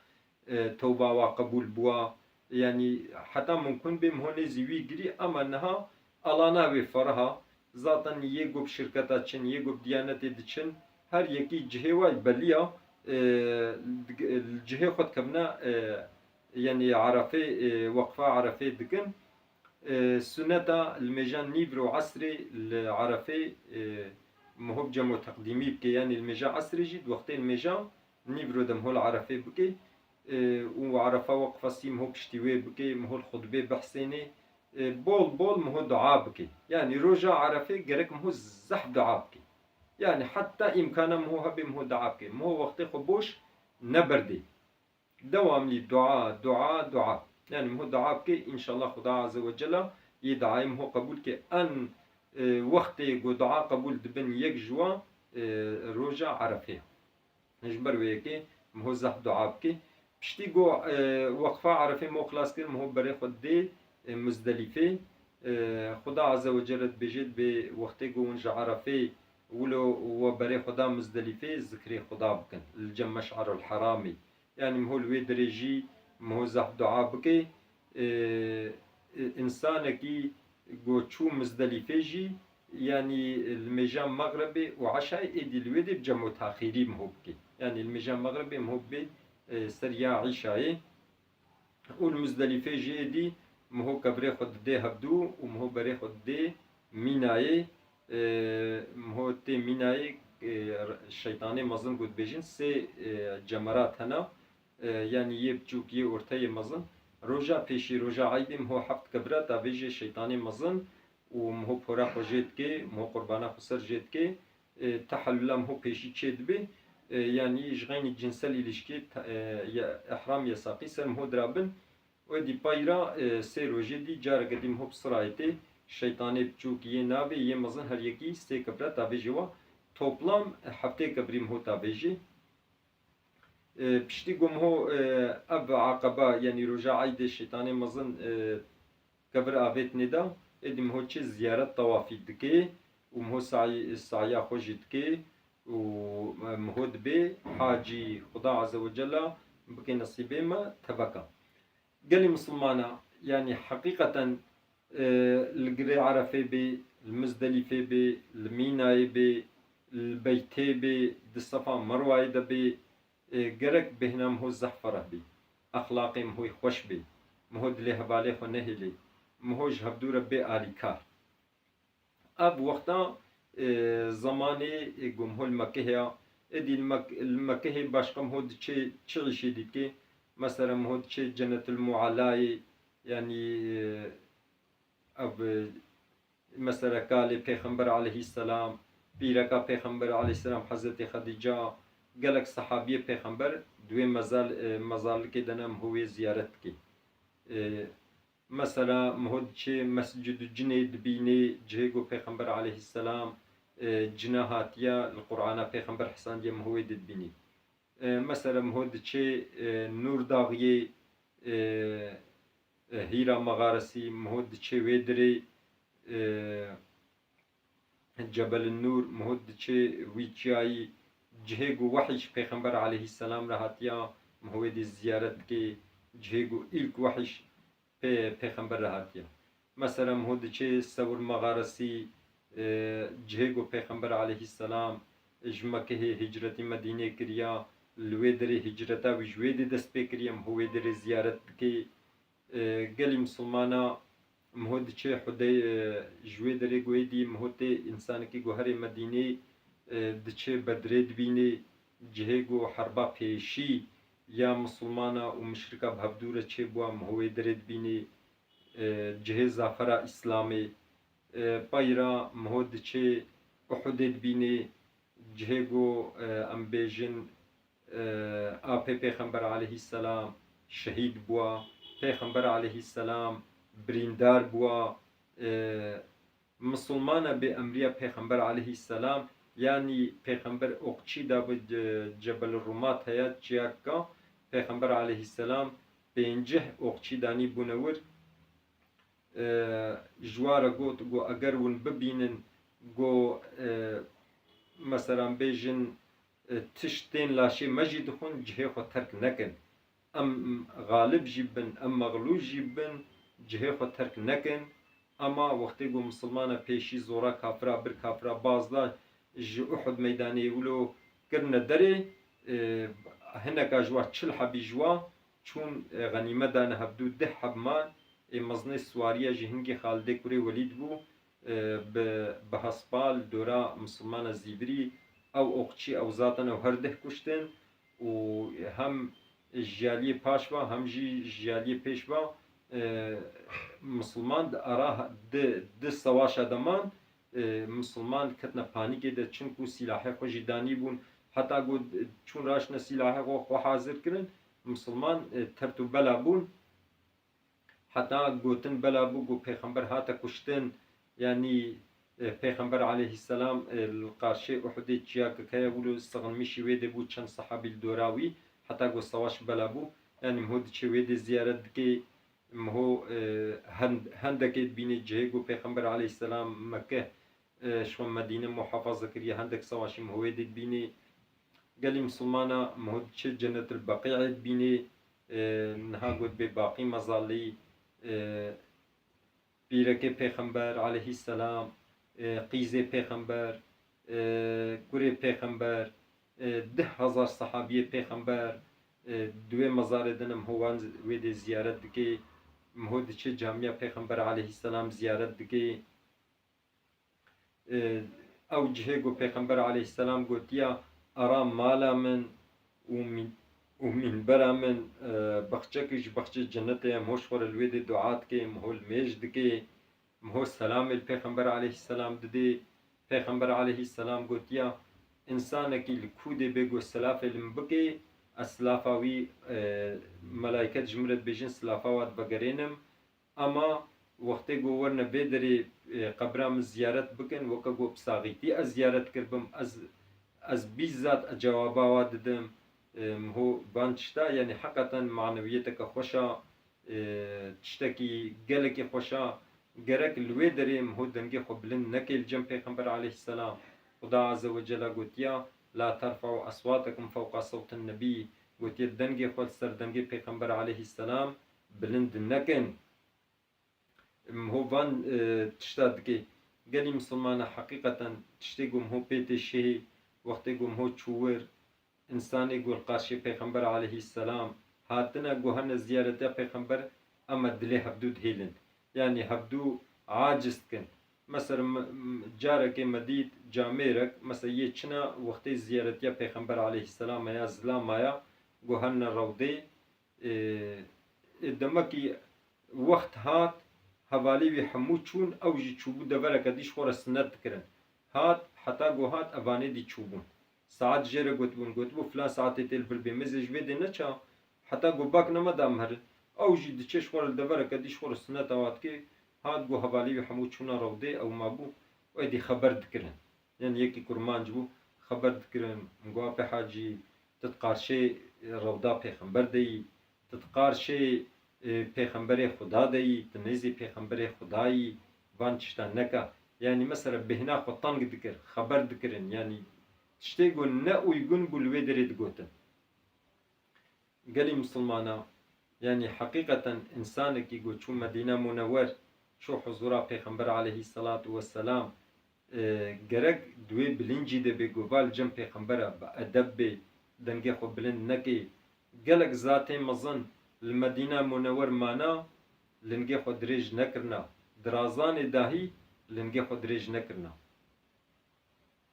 e, tewba wa qebûl bûwa. Yanî heta mumkun bê miho nêzî wî girî, ema niha alana wê ferah a. Zaten yê ku bi şirketa çin, yê ku bi diyanetê diçin, her yekî cihê wa belî ya, e, dig-, li cihê xwe dikevine, e, yanî Erefê, e, weqfa Erefê dikin. E, suneta li mêja nîvro esrê li Erefê, e, miho bi cem û teqdîmî bike, yanî li mêja esrê jî di wextê li mêja nîvro de miho li Erefê bike, e, û Erefa weqfa sî miho piştî wê bike, miho li xutbê bihsênê, e, bol bol miho dua bike. Yanî roja Erefê gerek miho zehf dua bike. Yanî heta îmkana miho hebe miho dua bike. Miho wextê xwe boş neberdê. Dewamlî dua, dua, dua. Yanî miho dua bike, înşallah Xuda Azze ve Cella yê duayê miho qebûl ke. En, e, wextê ku dua qebûl dibin yek ji wan, e, roja Erefê. Ji ber wê yekê miho zehf dua bike. Piştî ku, e, weqfa Erefê miho xilas kir, miho berê xwe dê, e, Muzdelîfê. E, Xuda Azze ve Celle dibêje, dibê wextê ku hûn ji Erefê wilo we berê xwe da Muzdelîfê, zikrê Xuda bikin. Li cem Meş'erul Heramê. Yanî miho li wê derê jî miho zehf dua bike. Ê, ê, însanekî ku çû Mizdelîfê jî, yanî li mêja mexrebê û eşayê êdî li wê dê bi cem û taxîrî miho bike. Yanî li mêja mexrebê miho bê, ê, ser ya îşayê. Û li Mizdelîfê jî êdî miho kevirê xwe didê hevdû û miho berê xwe didê Mînayê, e, miho tê Mînayê, e, şeytanê mezin ku dibêjin sê, e, cemerat hene, e, yanî yê biçûk, yê orte, yê mezin. Roja pêşî, roja eydê miho heft kevira tavêjê şeytanê mezin û miho pora xwe jê dike, miho qurbana xwe ser jê dike. E, tehellula miho pêşî çê dibe, e, yanî ji xeynî cinsel îlişkî te-, e, ye-, ihram yesaqî ser miho dirabin. Wê dî payra, e, sê rojê dî careke dî miho bi sirayê tê, şeytanê biçûk, yê navê, yê mezin, her yekî sê kevra tavêjê wa. Toplam, e, heftê kevrî miho tavêjê. E, piştî ku miho, e, ev aqeba, yanî roja eydê şeytanê mezin, e, kevir avêtinê de, êdî miho çi ziyaret tawafî dike û miho say-, saya xwe jî dike û, e, miho dibê hacî, Xuda Azze ve Cella bike nesîbê me teveka. Gelî misilmana, yanî heqîqeten, e, li girê Erefê bê, li Mizdelîfê bê, li Mînayê bê, li Beytê bê, di Sefa Merwayê de bê, e, gerek bêhna miho zehf fereh bê. Exlaqê miho xweş bê. Miho dilê hevalê xwe nehêlê. Miho ji hevdû re bê alîkar. Ev wexta, e, zemanê, e, ku miho li Mekehê ya. Êdî li Mek-, li Mekehê başqa miho diçê çi îşê dî dike? Mesela miho diçê Cennetul Mualayê, yanî, e, ev, e, mesela kalê Pêxember aleyhisselam, pîreka Pêxember aleyhisselam Hezretî Xedîca, gelek sehabiyê Pêxember di wê mezal-, e, mezarlikê de ne miho wê ziyaret dike. E, Mesela, miho diçê Mescid Cinê dibînê, cihê ku Pêxember aleyhisselam, e, cina hatiye, li Qur'ana Pêxember hisandiye, miho wê dê dibînê. E, mesela, miho diçê, e, Nûr Daxiyê, e, e, Hîra Mexaresî, miho diçê wê dirê, e, Cebel Nûr, miho diçê wî çiyayî, cihê ku wehî ji Pêxember aleyhisselam re hatiya, miho wê dê ziyaret dikê, cihê ku îlk wehî ji pê-, Pêxember re hatiya. Mesela miho diçê Sewr Mexaresî, e, cihê ku Pêxember aleyhisselam ji Mekehê hicretî Medînê kiriya, li wê derê hicreta wî ji wê dê dest pê kiriye, miho wê derê ziyaret dikê. E, gelî misilmana miho diçê Hudey-, e, ji wê derê ku êdî miho tê însanekî ku herê Medînê, e, diçê Bedrê dibînê, cihê ku herba pêşî ya misilmana û muşrika bi hevdû re çêbûwa, miho wê derê dibînê. e, cihê zafera Îslamê. E, payra miho diçê Uhudê dibînê, cihê ku, e, em bêjin, e, apê Pêxember aleyhisselam şehîd bûa, Pêxember aleyhisselam birîndar bûa, e, Misilmana bê emriya Pêxember aleyhisselam, yanî Pêxember oqçî da bi ce-, Cebel Rumat heye, çiyaka Pêxember aleyhisselam pêncih oqçî danî bûne wir. E, ji wa re got, got, eger hûn bibînin, got, e, meselan bêjin, e, tişt tên laşê me jî dixwin, cihê xwe terk nekin. Em xalib jî bin, em mexlûb jî bin, cihê xwe terk nekin. Ema wextê ku misilmana pêşî zora kafira bir, kafira baz da, ji Uhud meydanê wilo kirine derê, e, hineka ji wa çil hebî ji wa çûn, e, xenîmet dane hevdû, deh heb man, ê mezinê siwariya jî hingê Xalidê kurê Welîd bû, e, bi, bi hespa li dora misilmana zîvirî, ew oqçî, ew zaten ew her deh kuştin û hem ji aliyê paş ve hem jî ji aliyê pêş ve, e, misilman di ara di, di sewaşa de man, e, misilman ketine panîkê de, çinku sîlahê xwe jî danî bûn. Heta ku çûn raştine sîlahê xwe, xwe hazir kirin, misilman, e, tert û bela bûn. Heta gotin bela bû ku Pêxember hate kuştin, yanî, e, Pêxember aleyhisselam, e, li qarşê Uhudê çiyakek heye, wilo sixinmîşî wê de bû, çend sehabî li dora wî, heta ku sewaş bela bû, yanî miho diçe wê de ziyaret dike, miho, e, hend-, hendekê dibîne cihê ku Pêxember aleyhisselam Mekke, e, ji xwe Medîne muhafaza kiriye, hendek sewaşî miho wê de dibîne. Gelî misilmana miho diçe Cennetil Beqî'ê dibîne, e, niha got bê Baqî mezalî, e, pîrekê Pêxember aleyhisselam, e, qîzê Pêxember, e, kurê Pêxember, e, deh hezar sehabiyê Pêxember, e, di wê mezarê de ne, miho wan wê de ziyaret dike, miho diçe camiya Pêxember aleyhisselam ziyaret dike. E, ew cihê ku Pêxember aleyhisselam gotiya, ara mala min û mîn-, û mînbera min, e, baxçekî ji baxçê cennetê ye, miho ji xwe re li wê de dua dike, miho li mêj dike, miho selamê li Pêxember aleyhisselam dide. Pêxember aleyhisselam gotiya, însanekî li kû de bê ku selafê li min bike, ez silafa wî, e, melayket ji min re dibêjin, silafa wa divegerênim. Ama wextê ku werine vê derê, e, qebra min ziyaret bikin, weke ku bi saxîtî ez ziyaret kiribim, ez, ez bîzzat ez cewaba wa didim. E, miho van tişta, yanî heqeten manewiyeteke xweş a, e, tiştekî gelekî xweş a. Gerek li wê derê miho dengê xwe bilind neke li cem Pêxember aleyhisselam. Xuda Azze ve Celle gotiya, "La terfe'u eswatakum fewqa sewtin nebî." Gotiye, dengê xwe li ser dengê Pêxember aleyhisselam bilind nekin. Miho van, e, tişta dike. Gelî misilmana heqîqeten tiştê ku miho pê tê şihê, wextê ku miho çû wir, însanê ku li qarşê Pêxember aleyhisselam hatine, ku hene ziyaretiya Pêxember, ema dilê hevdû dihêlin. Yanî hevdû aciz dikin. Mesela, m-, m-, carekê me dît camêrek, mesela yê çina wextê ziyaretiya Pêxember aleyhisselam ya zilama ya, ku hene rewdê, e, e, demekî wext hat, hevalê wî hemû çûn, ew jî çûbû devereke dî ji xwe re sinet dikirin. Hat, heta ku hat, evanê dî çûbûn. Saet jê re gotibûn, gotibû, filan saetê tê li vir bê, me zê ji vê dê neça, heta ku bak nema da em herin. Ew jî diçe ji xwe re li devereke dî ji xwe re sineta wa dike, hat ku hevalê wî hemû çûna rewdê, ew mabû, êdî xeber dikirin. Yanî yekî kurmanc bû, xeber dikirin, min got, "Apê Hacî, tu di qarşê rewda Pêxember de yî, tu di qarşê, e, Pêxemberê Xuda de yî, tu nêzî Pêxemberê Xuda yî, van tiştan neke." Yanî mesela bêhna xwe teng dikir, xeber dikirin, yanî tiştê ku ne uygun bû li wê derê digotin. Gelî misilmana, yanî heqîqeten însanekî ku çû Medîne Munewwer, çû huzûra Pêxember aleyhisselatu vesselam, e, gerek di wê bilincî de bê ku va li cem Pêxembera bi edeb bê, dengê xwe bilind nekê. Gelek zatê mezin li Medîne Munewwer mana, lingê xwe dirêj nekirina. Dirazanê dahî lingê xwe dirêj nekirina.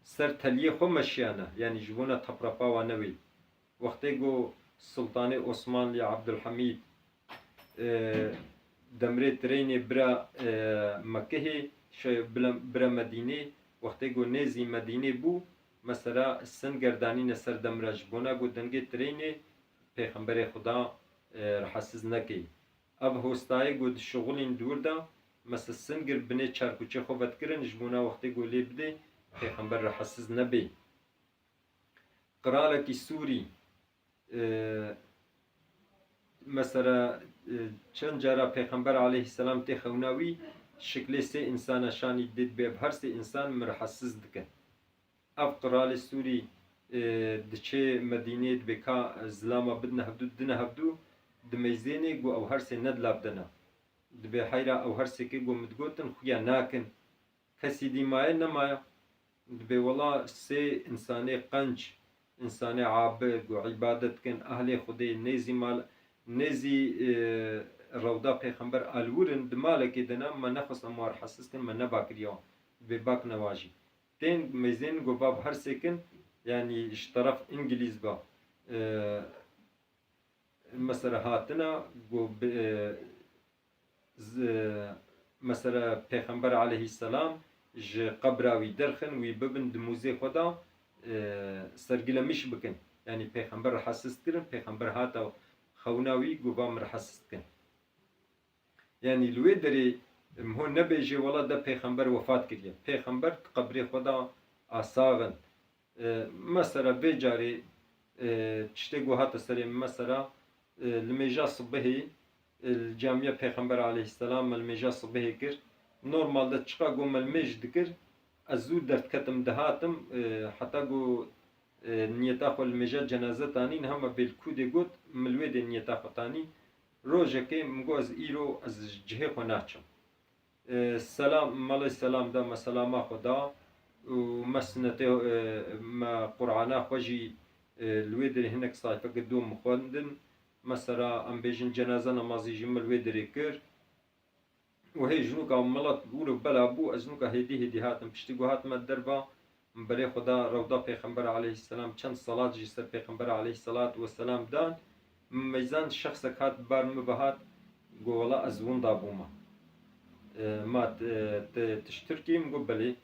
Ser teliyê xwe meşiyane, yanî ji bona teprapawa newê. Wextê ku Sultanê Osmanlî Abdulhamîd, e, demrê treynê bira, e, Mekihê, şe-, bile-, bira Medînê, wextê ku nêzî Medînê bû, mesela singer danîne ser demre ji bona ku dengê treynê Pêxemberê Xuda, e, rehetsiz nekê. Ev hostayê ku dişuxulîn di wir de, mesela singer binê çarkûçê xwe vedikirin, ji bona wextê ku lê bidê, Pêxember rehetsiz nebê. Qiralekî Sûrî, e, mesela, e, çend cara Pêxember aleyhisselam tê xewna wî, şiklê sê însana şanî dê dibê, ev her sê însan min rehetsiz dikin. Ev qiralê Sûrî, e, diçê Medînê, dibê ka zilama bidine hevdû, didine hevdû, dimeyzênê, got ew her sê ne di lav de ne. Dibê heyra ew her sêkê got min digotin xuya nakin. Kesî dî maye nemaye. Dibê wela sê însanê qenc, însanê abid, got îbadet dikin, ehlê Xwedê, nêzî mal, nêzî, e, rewda Pêxember alwir in, di malekê de ne, me nexwest em wan rehetsiz kin, me neba kiriye wan. Dibê bak newa jî. Tên meyzên got bav her sêkin, yanî ji teref Îngilîz ba, e, mesela hatina, got bi, e, z-, mesela Pêxember aleyhisselam ji qebra wî derxin, wî bibin di mûzê xwe de, e, sergilemîş bikin. Yanî Pêxember rehetsiz kirin, Pêxember hata xewna wî, got va min rehetsiz kin. Yanî li wê derê, em, ho nebêje wela de Pêxember wefat kiriye. Pêxember di qebrê xwe de a sax in. E, mesela vê carê, e, tiştê ku hate serê min, mesela, e, limêja sibihê, e, li camiya Pêxember aleyhisselam me limêja sibihê kir. Normalde çiqa ku me limêj dikir, ez zû derdiketim dihatim, e, heta ku, e, niyeta xwe limêja cenaze tanî, niha me bêlkûdê got, min li wê dê niyeta xwe tanî. Rojekê min got, ez îro ez ji cihê xwe naçim. E, selam, malê selam da, me selama xwe da û me sinetê, e, me Qur'ana xwe jî, e, li wê derê hinek sayfeke dom min xwendin. Mesela, em bêjin cenaze namazî jî min li wê derê kir. Û hê jinûka milet û bela bû, ez jinûka hêdî hêdî hatim. Piştî ku hatime derva, min berê xwe da rewda Pêxember aleyhisselam, çend salat jî ser Pêxember aleyhisselatu vesselam dan. Min meyzand, şexsek hat bar min ve hat, got, wela ez winda bûme. E, ma, e, te, tu ji Tirkiyê? Min got, belê.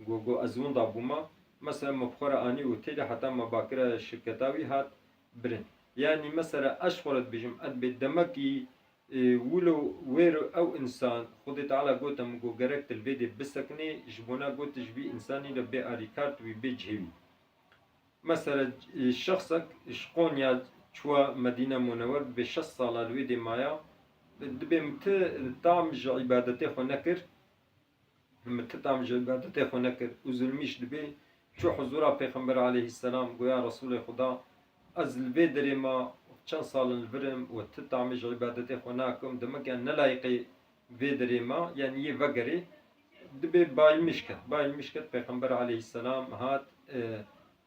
Got, got, ez winda bûme. Mesela min bi xwe re anî otêlê, heta me bakire şirketa wî hat birin. Yanî mesela ez ji xwe re dibêjim, ez dibê demekî, e, wilo wêr ew însan, Xwedê Teala gote min, got, gerek tu li vê dê bisekinê, ji bona got tu ji vî însanî re bê alîkar, tu wî bê cihê wî. Mesela, e, şexsek ji Qonya çûwa Medîne Munewer, dibê şeş sala li wê dê maya, dibê min ti tam ji îbadetê xwe nekir, min ti tam ji îbadetê xwe nekir û zulmîş dibê, çû huzûra Pêxember aleyhisselam, got, ya Resûlê Xuda, ez li vê derê ma çend sal in li vir im û ti tamê ji îbadetê xwe nakim, demek ya ne layiqê vê derê ma, yanî yê vegerê, dibê bayilmiş ket. Bayilmiş ket, Pêxember aleyhisselam hat, e,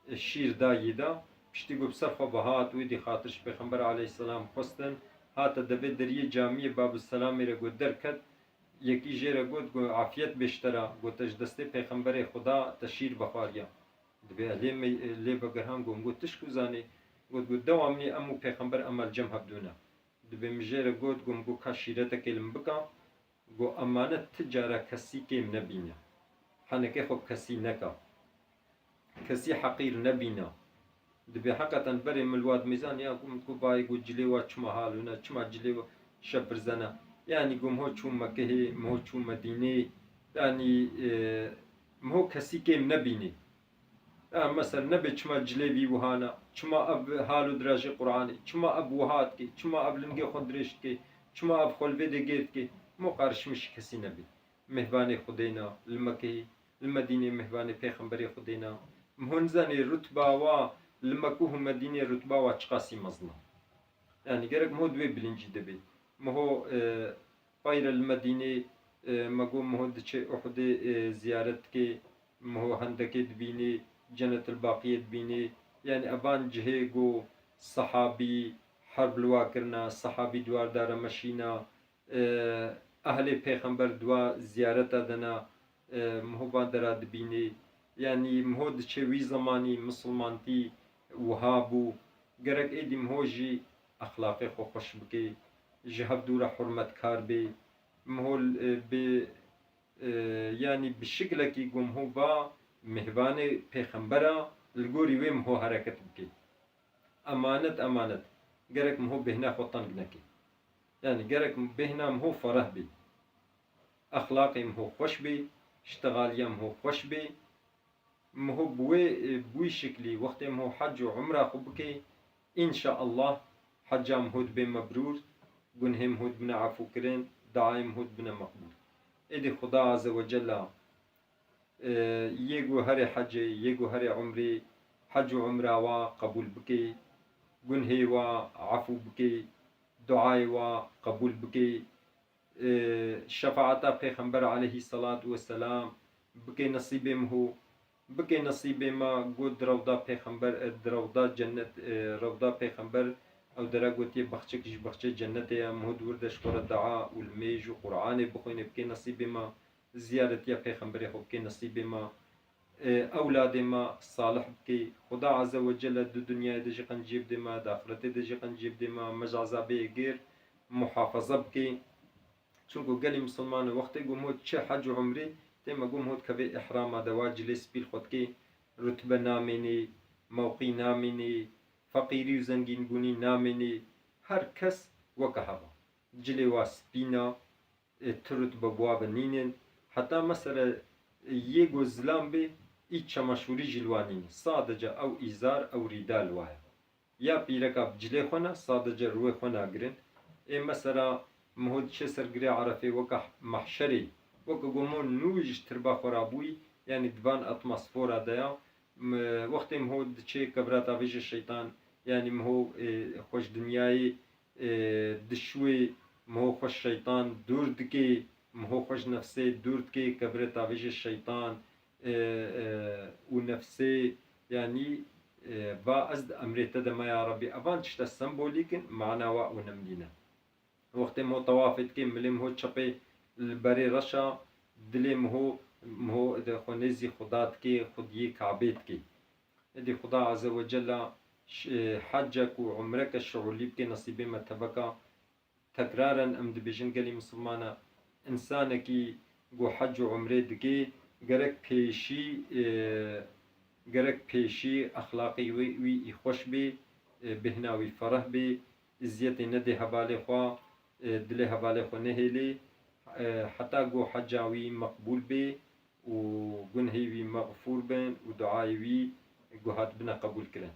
e, şîr da yê da. Piştî ku bi ser xwe ve hat, wê dî xatir ji Pêxember aleyhisselam xwestin, hate devê deriyê camiyê Babul Selamê re got derket. Yekî jê re got, got, afiyet bê ji te re, got, te ji destê Pêxemberê Xuda te şîr vexwariya. Dibê ez lê me-, lê vegerhan, got, got, tu ji ku zanî? Got, got, dewa min ê, em û Pêxember em li cem hevdû ne. Dibê min jê re got, got, min got, ka şîretekê li min bika. Got, emanet ti cara kesî kêm nebîne. Henekê xwe bi kesî neka. Kesî heqîr nebîne. Dibê heqeten berê min li wa dimêzan, ya got, got, vayê, got, cilê wa çima halûne, çima cilê wa şepirzene. Yanî got, min ho çû Mekehê, min ho çû Medînê. Yanî, e, min ho kesî kêm nebînê. Ya, mesela, nebê çima cilê vî wiha ne, çima ev hal û dirajê Qur'anê, çima ev wiha dike, çima ev lingê xwe dirêj dike, çima ev xwe li vê dê gêr dike, mo qarişmiş kesî nebê. Mêhvanê Xwedê ne, li Mekeyê, li Medînê mêhvanê Pêxemberê Xwedê ne. Miho nizanê rutba wa li Mekûh û Medînê rutba wa çiqasî mezin e. Yanî gerek miho di wê bilincî de bê. Miho, e, peyre li Medînê, e, me got miho diçe Uhudê, e, ziyaret dike, miho hendekê dibînê, Cenetil Baqiyê dibînê. Yanî evan cihê ku sehabî herb li wa kirina, sehabî di war de re meşîna, e, ehlê Pêxember di wa ziyareta de ne, e, miho van dera dibînê. Yanî miho diçe wî zemanî misilmantî wiha bû. Gerek êdî miho jî exlaqê xwe xweş bike, ji hev dû re hurmetkar bê, miho, e, bê, e, yanî bi şiklekî ku miho va mêhbanê pêxembera, li gorî wê miho hereket bikê. Emanet, emanet. Gerek miho bêhna xwe teng neke. Yanî gerek bêhna miho fereh bê. Exlaqê miho xweş bê, ştexaliya miho xweş bê. Miho bi wê, bi wî şiklî wextê miho hec û umra xwe bike, înşaallah heca miho dibe mebrûr, gunhê miho dibine efûkirin, duayê miho dibine meqbûl. Êdî Xuda Azze ve Cella, e, yê ku herê hecê, yê ku herê umrê, hec û umra wa qebûl bike, gunhê wa efû bike, duayê wa qebûl bike, e, şefaeta Pêxember aleyhî salatu weselam bike nesîbê miho, bike nesîbê me, got di rewda Pêxember, e, di rewda cennet, e, rewda Pêxember, ew dere gotiye bexçek ji bexçê cennetê ye, miho di wir de ji xwe re dua û limêj û Qur'anê bixwîne, bike nesîbê me, ziyaretiya Pêxemberê xwe bike nesîbê me, e, ewladê me salih bike. Xuda Azze ve Celle di dinyayê de jî qenciyê bide me, di axiretê de jî qenciyê bide me, me ji ezabê gêr muhafaza bike. Çunku gelî misilman e, wextê ku miho diçe hec û umrê, tê me ku miho dikeve îhrama de, wa cilê spî li xwe dike, rutbe namênê, mewqî namênê, feqîrî û zengînbûnî namênê, her kes weke hev e. Cilê wa spîn e, e, tu rutbe bi wa ve nînin. Heta mesela, e, yê ku zilam bê, î çemaşûrî jî li wa nîne. Sadece ew îzar, ew rîda li wa ye. Ya pîreka bi cilê xwe ne, sadece rûyê xwe nagirin. Ê mesela miho diçe ser girê Erefê weke mehşerê, weke ku miho nû ji tirba xwe rabûyî, yanî di van atmosfera de ya, m-, wextê miho diçe kevra tavêjê şeytan, yanî miho, e, xwe ji dinyayê, e, dişuê, miho xwe ji şeytan dûr dike, miho xwe ji nefsê dûr dike, kevre tavêjê şeytan, e, e, û nefsê, yanî, e, va ez di emrê te de me ya Rebî. Evan tişte sembolîk in, mana wa ew nemlîne. Wextê miho tewafê dike, milê miho çepê li berê reşa, dilê miho, miho de xwe nêzî Xuda dike, xwediyê Kabê dike. Êdî Xuda Azze ve Cella ş-, e, hecek û umreke şiûlî bike nesîbê me teveka. Tekraren em dibêjin gelî misilmana, însanekî ku hec û umrê dike, gerek pêşî, e, gerek pêşî exlaqî wî, wî î xweş bê, e, bêhna wî fereh bê, îziyetê nedê hevalê xwe, e, dilê hevalê xwe nehêlê, e, heta ku heca wî meqbûl bê û gunhê wî mexfûr bin û duayê wî ku hatibine qebûl kirin.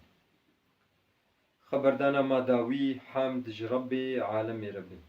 Xeberdana ma dawî, hemd ji Rebbê alemê re bin.